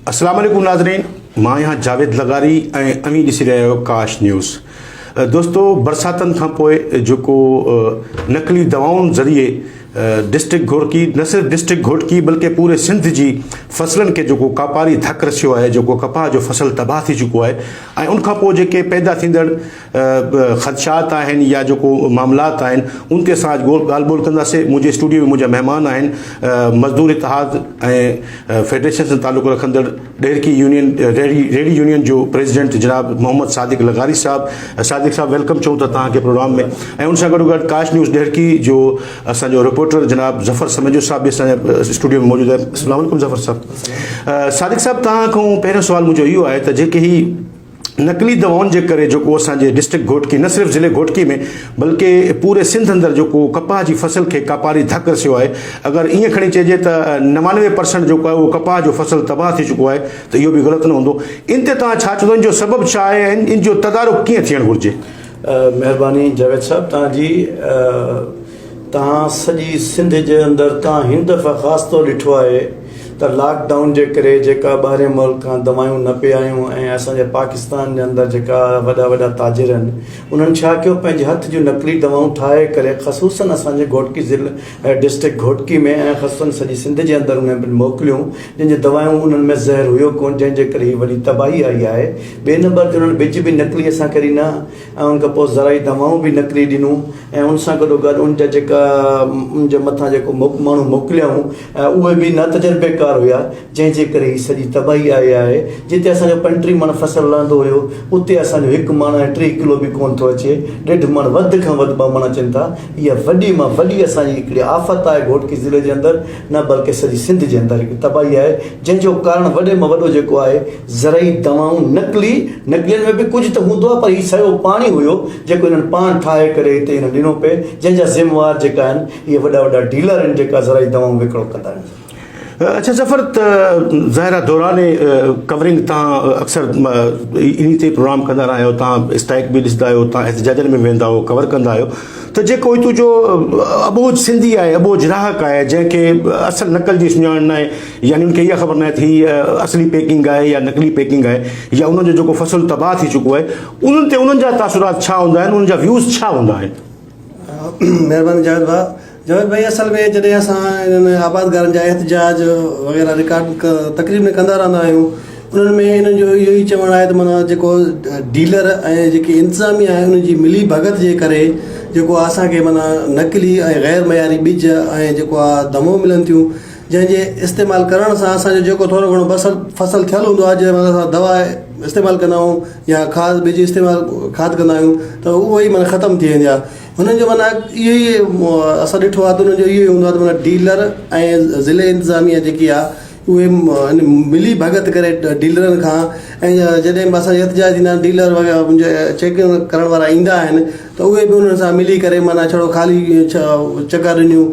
اسلام عليڪم ناظرين مان آهيان جاويد لغاري ۽ اوهين ڏسي رهيا آهيو ڪاش نيوز دوستو برساتن کان پوء جيڪو نقلي دوائن ذريعي ڊسٽرڪٽ گهوٽڪي نه صرف ڊسٽرڪٽ گهوٽڪي بلڪه پوري سنڌ جي فصلن کي جيڪو ڪاپاري ڌڪ رسيو آهي جيڪو ڪپاهه جو فصل تباهه ٿي چڪو آهي ۽ ان کان پوء جيڪي پيدا ٿيندڙ خدشات آهن يا جيڪو معاملات آهن ان تي اسان اڄ ڳالهه ٻولهه ڪنداسين منهنجي اسٽوڊيو ۾ منهنجا مهمان آهن مزدور اتحاد ۽ فيڊريشن سان تعلق رکندڙ ڏهرڪي يونين ريڙي يونين جو پريزيڊنٽ جناب محمد صادق لغاري صاحب صادق صاحب welcome چئون ٿا توهان کي پروگرام ۾ ۽ ان سان گڏو گڏ ڪاش نيوز ڏهرڪي جو اسان جو رپورٽر جناب ظفر سميجو صاحب به اسان جي اسٽوڊيو ۾ موجود آهي السلام عليڪم ظفر صاحب صادق صاحب توهان کان پهريون سوال منهنجو اهو آهي ته جيڪي هي نقلي دوائن جي ڪري جيڪو اسان جي ڊسٽرڪٽ گهوٽڪي نه صرف ضلعي گهوٽڪي ۾ بلڪه پوري سنڌ اندر جيڪو ڪپاهه جي فصل کي ڪاپاري ڌڪ رسيو آهي اگر ائين کڻي چئجي ته 99 پرسنٽ جيڪو آهي اهو ڪپاهه جو فصل تباهه ٿي چڪو آهي ته اهو به غلط نه هوندو ان تي توهان ڇا چوندو ان جو سبب ڇا آهي ۽ ان جو تدارڪ ڪيئن ٿيڻ گهرجي؟ مهرباني جاويد صاحب توهان جي توهان سڄي سنڌ جي اندر توهان هن دفعي خاص طور ڏٺو آهي ته لاڪ ڊائون جي ڪري جيڪا ٻاهرين ملڪ کان دوائون نه پئي آيون ۽ اسان جي پاڪستان جي اندر جيڪا وڏا وڏا تاجر آهن انهن ڇا ڪيو پنهنجي هٿ جون نقلي دوائون ٺاهي ڪري خصوصن اسان جي گهوٽڪي ضلع ڊسٽرڪٽ گهوٽڪي ۾ ۽ خصوصن سڄي سنڌ جي اندر انهن پڻ موڪليون جن جي دوائون انهن ۾ زهر هيو ڪون جنهن جي ڪري هي وڏي تباهي آئي آهي ٻئي نمبر تي انهن ٻج به نقلي اسان کي ڏنا ۽ ان کان پوء زرعي دوائون به نقلي ڏنون ۽ ان سان گڏو گڏ ان جا جيڪا ان جي مٿان جيڪو ماڻهو موڪليائون اهي به ناتجربيڪار هيا جنهن جي ڪري هي سڄي تباهي آئي آهي جتي اسان جو پنٽيهه مڻ فصل لهندو هيو اتي اسان جو هڪ مڻ ۽ 30 ڪلو به ڪونه ٿو اچي ڏيڍ مڻ وڌ کان وڌ ٻه مڻ اچن ٿا اها وڏي مان وڏي اسان جي هڪڙي آفت آهي گهوٽڪي ضلعي جي اندر نه بلڪه سڄي سنڌ جي اندر هڪ تباهي آهي جنهن جو ڪارڻ وڏي مان وڏو جيڪو آهي زرعي دوائون نقلي، نقلين ۾ به ڪجهه ته هوندو آهي پر هي سڄو پاڻي هيو جيڪو هنن پاڻ ٺاهي ڪري هتي هنن ڏنو پئي جنهن جا ذميوار جيڪا آهن اهي وڏا وڏا ڊيلر آهن جيڪا زرعي دوائون وڪرو ڪندا آهن. اڇا ظفر ته ظاهر آهي دوران ڪورنگ تان اڪثر انهي تي پروگرام ڪندا رهيا آهيو تان اسٽرائيڪ به ڏسندا آهيو تان احتجاجن ۾ ويندا آهيو ڪور ڪندا آهيو ته جيڪو هتو جو اٻوجهه سنڌي آهي اٻوجهه راهڪ آهي جنهن کي اصل نقل جي سڃاڻ ناهي يعني ان کي اها خبر ناهي ته هي اصلي پيڪنگ آهي يا نقلي پيڪنگ آهي يا انهن جو جيڪو فصل تباهه ٿي چڪو آهي انهن تي انهن جا تاثرات ڇا هوندا آهن انهن جا ويوز ڇا هوندا آهن؟ مهرباني جاويد ڀاء جاويد ڀائي اصل ۾ جڏهن اسان انهن آبادگارن جا احتجاج وغيره رڪارڊ تقريبن ڪندا رهندا آهيون انهن ۾ انهن جو اهو ئي چوڻ آهي ته معنيٰ جيڪو ڊيلر ۽ جيڪي انتظاميا آهي انهن جي ملي ڀڳت جي ڪري جيڪو آهي اسان کي معنيٰ نقلي ۽ غير معياري ٻج ۽ جيڪو آهي دوائون ملن ٿيون جنهن جي استعمال ڪرڻ سان اسان جو جيڪو ٿورو گهڻو بصل فصل ٿيل هوندو آهي جنهن مهل اسان دوا استعمال ڪندا آهيون يا کاد ٻج استعمال کاد ڪندا آهيون ته اهو ئي معنيٰ ختم ٿي ويندي آهي هنن جو معنيٰ اهو ئي اسان ڏٺو آهي ته انهن جو اهو ئي هوندو آهي ته معنيٰ ڊيلر ۽ ضلعي انتظاميا جيڪي آهي اهي ملي ڀڳت ڪري ڊيلرن کان ۽ جڏهن به اسان جا احتجاج ٿيندا آهن ڊيلر وغيره چيڪنگ ڪرڻ وارا ايندا آهن ته اهي به انهن سان ملي ڪري معنيٰ ڇڙو خالي چڪا ڏنيون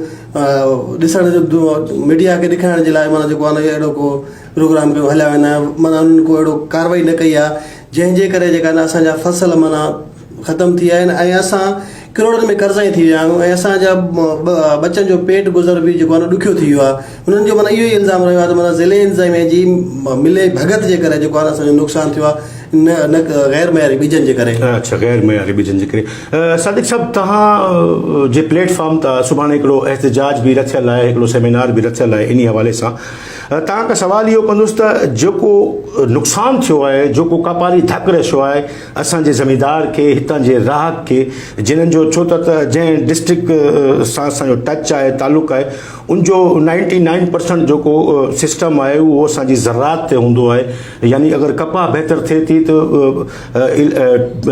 ڏسڻ جو ميڊيا کي ڏيکارڻ جي لاء معنيٰ جيڪو آهي اهڙو ڪو پروگرام پيو هليا ويندا آهن معنيٰ انهن ڪو اهڙو ڪارروائي نه ڪئي آهي جنهن جي ڪري جيڪا آهن اسان جا فصل معنيٰ ختم ٿي ويا آهن ۽ اسان ڪروڙن ۾ قرضائي ٿي ويا آهيون ۽ اسان جا ٻچن جو پيٽ گذر به جيڪو آهي نه ڏکيو ٿي ويو آهي انهن جو معنيٰ اهو ئي الزام رهيو آهي ته معنيٰ ضلعي انتظاميا جي ملي ڀڳت جي ڪري جيڪو آهي نه اسان جو نقصان ٿيو آهي نه نه غير معياري ٻجن جي ڪري. اڇا غير معياري ٻجن جي ڪري صادق صاحب توهان جي پليٽ فارم تان سڀاڻي هڪڙو احتجاج به رٿيل آهي هڪڙو سيمينار به رٿيل آهي انهي حوالي سان توهان کان سوال اهو ڪندس ته جيڪو نقصان ٿيو آهي جيڪو ڪاپاري ڌڪ رسيو آهي اسان جي زميندار کي هتان جي راهڪ کي جنھن جو ڇو ته ته جنھن ڊسٽرڪٽ سان اسان جو ٽچ آهي تعلق آهي ان جو نائنٽي نائن پرسنٽ جيڪو سسٽم آهي اهو اسان جي زراعت تي هوندو آهي يعني اگر ڪپاهه بهتر ٿئي ٿي ته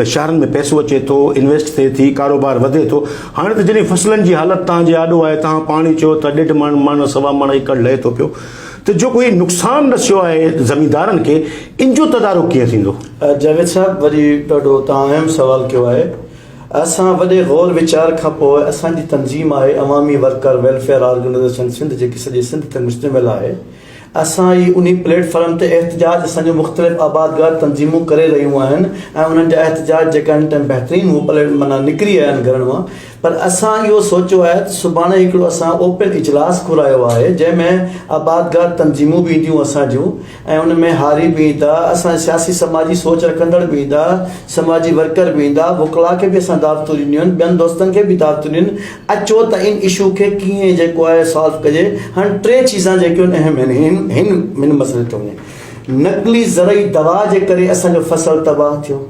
شهرن ۾ پئسو اچي ٿو انويسٽ ٿئي ٿي ڪاروبار وڌي ٿو هاڻي ته جڏهن فصلن جي حالت تان جي آڏو آهي تان پاڻي چيو ته ڏيڍ مڻ مڻ سوا مڻ ايڪڙ لهي ٿو پيو ته جيڪو هي نقصان رسيو آهي زميندارن کي ان جو تدارڪ ڪيئن ٿيندو؟ جاويد صاحب وري ڏاڍو توهان اهم سوال ڪيو آهي. اسان وڏي غور ويچار کان پوء اسان جي تنظيم آهي عوامي ورڪر ويلفيئر آرگنائيزيشن سنڌ جيڪي سڄي سنڌ تي مشتمل آهي اسان ئي انهي پليٽ فارم تي احتجاج اسان جون مختلف آبادگار تنظيمون ڪري رهيون آهن ۽ انهن جا احتجاج جيڪا هن ٽائيم بهترين هو پليٽ معنيٰ نڪري آيا آهن گهرن مان پر اسان اهو سوچيو آهي ته سڀاڻي هڪڙو اسان اوپن اجلاس گهرايو آهي جنهن ۾ آبادگار تنظيمون به اينديون اسان جون ۽ ان ۾ هاري به ايندا، اسان سياسي سماجي سوچ رکندڙ به ايندا، سماجي ورڪر به ايندا، وڪلاء کي به اسان دعوتون ڏنيون آهن، ٻين دوستن کي به دعوتون ڏنيون آهن، اچو ته ان اشو کي ڪيئن جيڪو آهي سالو ڪجي، هاڻي ٽي چيزان جيڪيون آهن اهم آهن هن هن مسئلي تي وڃي نقلي زرعي دوا جي ڪري اسان جو فصل تباهه ٿيو.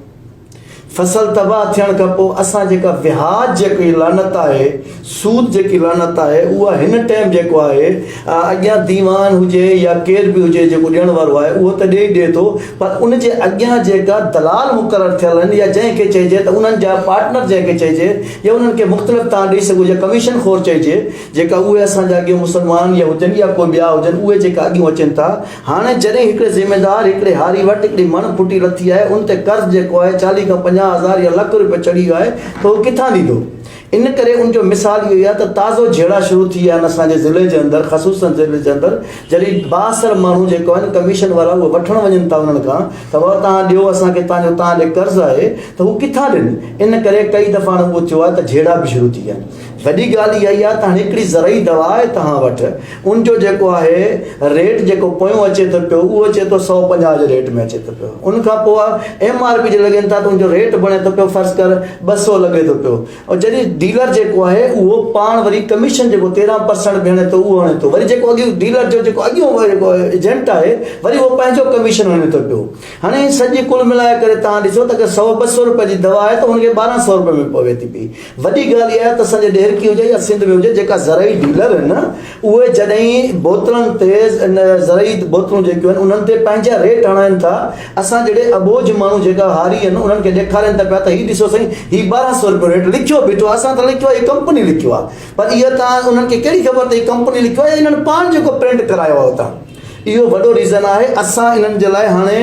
فصل تباهه ٿيڻ کان پوء اسان جيڪا وهاج جيڪي لعنت آهي، سود جيڪي لعنت آهي اها هن ٽائيم جيڪو آهي اڳيان ديوان هجي يا ڪير به هجي جيڪو ڏيڻ وارو آهي اهو ته ڏئي ڏئي ٿو پر ان جي اڳيان جيڪا دلال مقرر ٿيل آهن يا جنهن کي چئجي ته انهن جا پارٽنر جنهن کي چئجي يا انهن کي مختلف تان ڏئي سگهو يا ڪميشن خور چئجي جيڪا اهي اسان جا اڳيون مسلمان يا هجن يا ڪو ٻيا هجن اهي جيڪا اڳيون اچن ٿا هاڻي جڏهن هڪڙي ذميدار هڪڙي هاري وٽ هڪڙي مڻ ڦٽي لٿي آهي، ان تي قرض جيڪو آهي چاليهه کان 50 هزار يا لک روپيه چڙهي ويو آهي ته هو ڪٿان ڏيندو؟ ان ڪري ان جو مثال اهو ئي آهي ته تازو جهيڙا شروع ٿي ويا آهن اسان جي ضلعي جي اندر خصوصاً ضلعي جي اندر جڏهن بااثر ماڻهو جيڪو آهن ڪميشن وارا اهي وٺڻ وڃن ٿا انهن کان ته بابا توهان ڏيو اسان کي توهان جو توهان ڏي قرض آهي ته هو ڪٿان ڏين؟ ان ڪري ڪئي دفعا هاڻي اهو ٿيو آهي ته جهيڙا به شروع ٿي ويا آهن. وڏي ڳالهه اها ئي آهي ته هاڻي هڪڙي زرعي دوا آهي توهان وٽ ان جو جيڪو آهي ريٽ جيڪو پويون اچي ٿو پيو اهو اچي ٿو 150 جي ريٽ ۾ اچي ٿو پيو ان کان پوء ايم آر پي جي لڳين ٿا ته ان جو ريٽ بڻي ٿو پيو فرض ڪر 200 لڳي ٿو پيو اور جڏهن ڊيلر جيڪو آهي اهو پاڻ وري ڪميشن جيڪو 13 پرسنٽ به هڻي ٿو اهو هڻي ٿو وري جيڪو اڳيون ڊيلر جو جيڪو اڳيون جيڪو ايجنٽ آهي وري اهو پنهنجو ڪميشن هڻي ٿو پيو هاڻي سڄي ڪل ملائي ڪري توهان ڏسو ته اگر سوا ٻه سو روپيه جي دوا آهي ته ان کي 1200 روپيه ۾ پوي ٿي پئي. وڏي ڳالهه اها آهي ته اسان جي ڏهرڪي هجي يا سنڌ ۾ هجي جيڪا زرعي ڊيلر آهن اهي جڏهن بوتلن تي زرعي بوتلون جيڪيون آهن انهن تي پنهنجا ريٽ هڻائن ٿا اسان جهڙي اٻوجهه ماڻهو جيڪا هاري آهن انهن کي ڏيکارين ٿا پيا ته هي ڏسو سائين هي 1200 روپيه ريٽ لکيو بيٺو آهي اسان ته لکيو آهي هي ڪمپني لکيو آهي پر اها توهان انهن کي ڪهڙي خبر ته هي ڪمپني لکيو آهي يا انهن پاڻ جيڪو پرنٽ ڪرايو آهي اتان. اهو وڏو ريزن آهي اسان انهن جي لاء هاڻي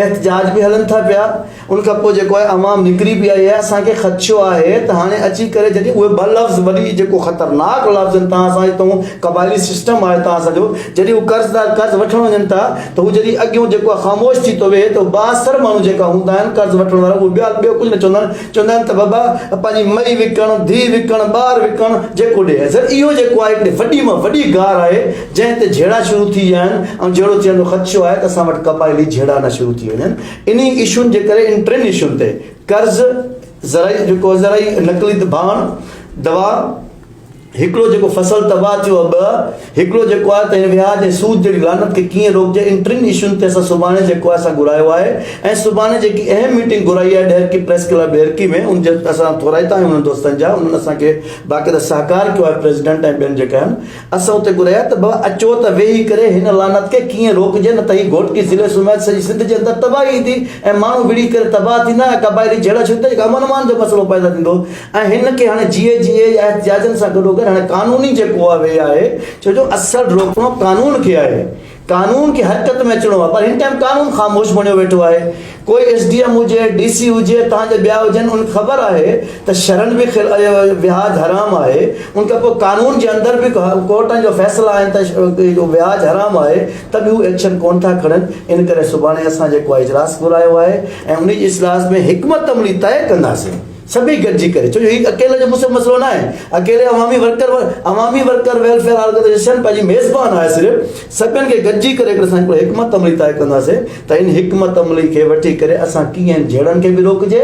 احتجاج به هلن ٿا پيا ان کان پوء جيڪو آهي عوام نڪري به آئي آهي اسان کي خدشو آهي ته هاڻي اچي ڪري جڏهن اهي ٻه لفظ وڏي جيڪو خطرناڪ لفظ آهن تان اسان هتون قبائلي سسٽم آهي تان اسان جو جڏهن هو قرضدار قرض وٺڻ وڃن ٿا ته هو جڏهن اڳيون جيڪو آهي خاموش ٿي ٿو ويهي ته بااثر ماڻهو جيڪا هوندا آهن قرض وٺڻ وارا اهي ٻيا ٻيو ڪجهه نه چوندا آهن چوندا آهن ته بابا پنهنجي مئي وڪڻ، ڌيء وڪڻ، ٻار وڪڻ، جيڪو ڏي. سر اهو جيڪو آهي هڪڙي وڏي مان وڏي گار آهي جنهن تي جهيڙا شروع ٿي ويا آهن ۽ جهيڙو ٿيڻ جو خدشو آهي ته اسان وٽ قبائلي جهيڙا نه شروع ٿي وڃن انهي اشون جي ڪري ان ٽن اشون تي قرض، زرعي جيڪو زرعي نقلي ڀاڻ، دوا، هڪڙو جيڪو فصل تباهه ٿيو آهي ٻه هڪڙو جيڪو آهي ته هن وياج ۽ سود جهڙي لعنت کي ڪيئن روڪجي ان ٽن اشون تي اسان سڀاڻي جيڪو آهي اسان گهرايو آهي ۽ سڀاڻي جيڪي اهم ميٽنگ گهرائي آهي ڏهرڪي پريس ڪلب ڏهرڪي ۾ ان جي اسان ٿورائتا آهيون انهن دوستن جا انهن اسان کي باقاعده سهڪار ڪيو آهي پريزيڊنٽ ۽ ٻين جيڪا آهن اسان اتي گهرايا ته بابا اچو ته ويهي ڪري هن لعنت کي ڪيئن روڪجي نه ته هي گهوٽڪي ضلعي سميت سڄي سنڌ جي اندر تباهي ايندي ۽ ماڻهو وڙهي ڪري تباهه ٿيندا ۽ قبائلي جهيڙا شروع ٿيندا جيڪا امن امان جو مسئلو پيدا ٿيندو ۽ هن کي هاڻي جيئي جيئي يا احتجاجن سان گڏوگڏ هاڻي قانوني جيڪو آهي وي آهي ڇو جو اصل روڪڻو قانون کي آهي قانون کي حرڪت ۾ اچڻو آهي پر هن ٽائيم قانون خاموش بڻيو ويٺو آهي ڪوئي ايس ڊي ايم هجي ڊي سي هجي تان جا ٻيا هجن ان خبر آهي ته شرن به وياج حرام آهي ان کان پوء قانون جي اندر به ڪورٽن جو فيصلا آهن ته وياج حرام آهي ته به هو ايڪشن ڪون ٿا کڻن ان ڪري سڀاڻي اسان جيڪو اجلاس گهرايو آهي ۽ ان اجلاس ۾ حڪمت عملي طئي ڪنداسين سڀئي گڏجي ڪري ڇو جو هي اڪيلي جو مون مسئلو نه آهي اڪيلي عوامي ورڪر عوامي ورڪر ويلفيئر آرگنائيزيشن پنهنجي ميزبان آهي صرف سڀن کي گڏجي ڪري هڪڙي اسان هڪڙو حڪمت عملي طئي ڪنداسين ته ان حڪمت عملي کي وٺي ڪري اسان ڪيئن جهيڙن کي به روڪجي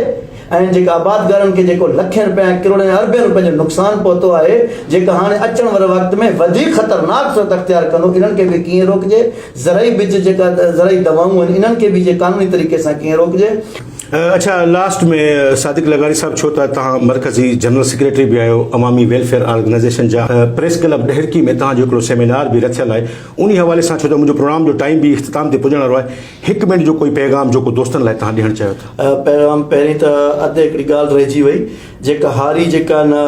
۽ جيڪا آبادگارن کي جيڪو لکين روپيا ۽ ڪروڙين اربين روپين جو نقصان پهتو آهي جيڪا هاڻي اچڻ واري وقت ۾ وڌيڪ خطرناڪ صورت اختيار ڪندو انهن کي به ڪيئن روڪجي زرعي ٻج جيڪا زرعي دوائون آهن انهن کي به جي قانوني طريقي سان ڪيئن روڪجي. اڇا لاسٽ ۾ صادق لغاري صاحب ڇو ته توهان مرڪزي جنرل سيڪريٽري به آهيو عوامي ويلفيئر آرگنائيزيشن جا پريس ڪلب ڏهرڪي ۾ توهان جو هڪڙو سيمينار به رٿيل آهي انهي حوالي سان ڇو ته منهنجو پروگرام جو ٽائيم به اختتام تي پڄڻ وارو آهي هڪ منٽ جو ڪوئي پيغام جيڪو دوستن لاء توهان ڏيڻ چاهيو ٿا. پيغام پهرين ته اڌ هڪڙي ڳالهه رهجي وئي جيڪا هاري جيڪا نه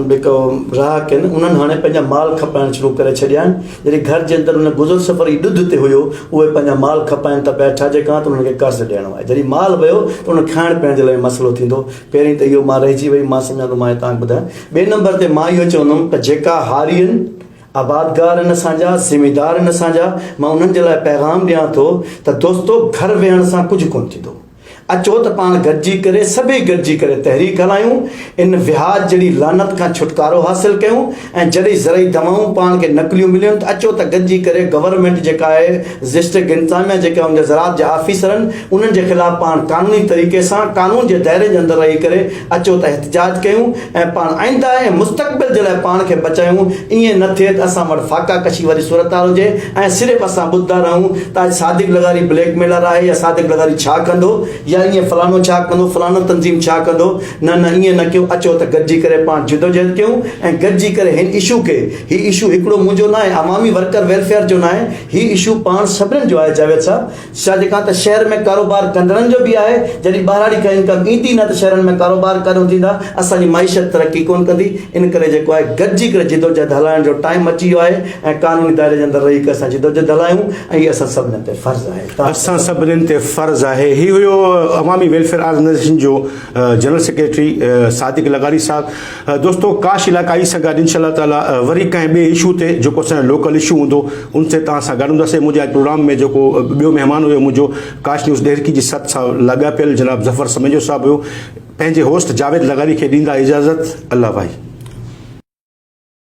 جيڪو رهاڪ آهن انهن هاڻي پنهنجا مال کپائڻ شروع ڪري ڇڏيا آهن جڏهن گهر جي اندر ان گذر سفر ئي ڏڌ تي هيو اهي پنهنجا مال کپائن ٿا پيا ڇا جي ڪاڻ ته انهن کي قرض ڏيڻو آهي جڏهن مال ويو ته ان کائڻ پيئڻ جي لاء مسئلو ٿيندو پهرين ته اهو مان رهجي وئي مان سمجهان ٿو مان توهان کي ٻڌايان ٻئي نمبر تي مان اهو چوندم ته جيڪا هاري آهن آبادگار آهن اسان جا زميندار آهن اسان جا مان انهن جي لاء پيغام ڏيان ٿو ته دوستو گهر ويهڻ سان ڪجهه ڪونه ٿيندو. اچو ته پاڻ گڏجي ڪري سڀئي گڏجي ڪري تحريڪ هلايون، ان وهاج جهڙي لعنت کان ڇوٽڪارو حاصل ڪيون ۽ جڏهن زرعي دوائون پاڻ کي نقليون ملين ته اچو ته گڏجي ڪري گورنمينٽ جيڪا آهي ڊسٽرڪٽ انتظاميا جيڪا ان جا زراعت جا آفيسر آهن انهن جي خلاف پاڻ قانوني طريقي سان قانون جي دائري جي اندر رهي ڪري اچو ته احتجاج ڪيون ۽ پاڻ آئنده ۽ مستقبل جي لاء پاڻ کي بچايون، ائين نه ٿئي ته اسان وٽ فاقا ڪشي واري صورتحال هجي ۽ صرف اسان ٻڌندا رهون ته اڄ صادق لغاري بليڪ ميلر آهي يا صادق لغاري ڇا ڪندو يا ائين فلاڻو ڇا ڪندو فلاڻو تنظيم ڇا ڪندو نه نه ائين نه ڪيون اچو ته گڏجي ڪري پاڻ جدوجهد ڪيون ۽ گڏجي ڪري هن اشو کي هي اشو هڪڙو منهنجو ناهي عوامي ورڪر ويلفيئر جو ناهي هي اشو پاڻ سڀني جو آهي جاويد صاحب شا جيڪا ته شهر ۾ ڪاروبار ڪندڙن جو به آهي، جڏهن ٻهراڙي کان انڪم ايندي نه ته شهرن ۾ ڪاروبار ڪڏهن ٿيندا، اسان جي معيشت ترقي ڪونه ڪندي، ان ڪري جيڪو آهي گڏجي ڪري جدوجهد هلائڻ جو ٽائيم اچي ويو آهي ۽ قانوني دائري جي اندر رهي ڪري اسان جدوجهد هلايون ۽ هي اسان سڀني تي فرض آهي. اسان سڀني تي فرض آهي. هي هيو عوامي ويلفيئر آرگنائيزيشن جو جنرل سيڪريٽري صادق لغاري صاحب. دوستو ڪاش علائقائي سان گڏ انشاء الله تعالي وري ڪنهن ٻئي اشو تي جيڪو اسان جو لوڪل اشو هوندو ان تي توهان سان گڏ هونداسين منهنجي اڄ پروگرام ۾ جيڪو ٻيو مهمان هيو منهنجو ڪاش نيوز ڏهرڪي جي ست سان لاڳاپيل جناب ظفر سميجو صاحب هيو پنهنجي هوسٽ جاويد لغاري کي ڏيندا اجازت الله ڀائي.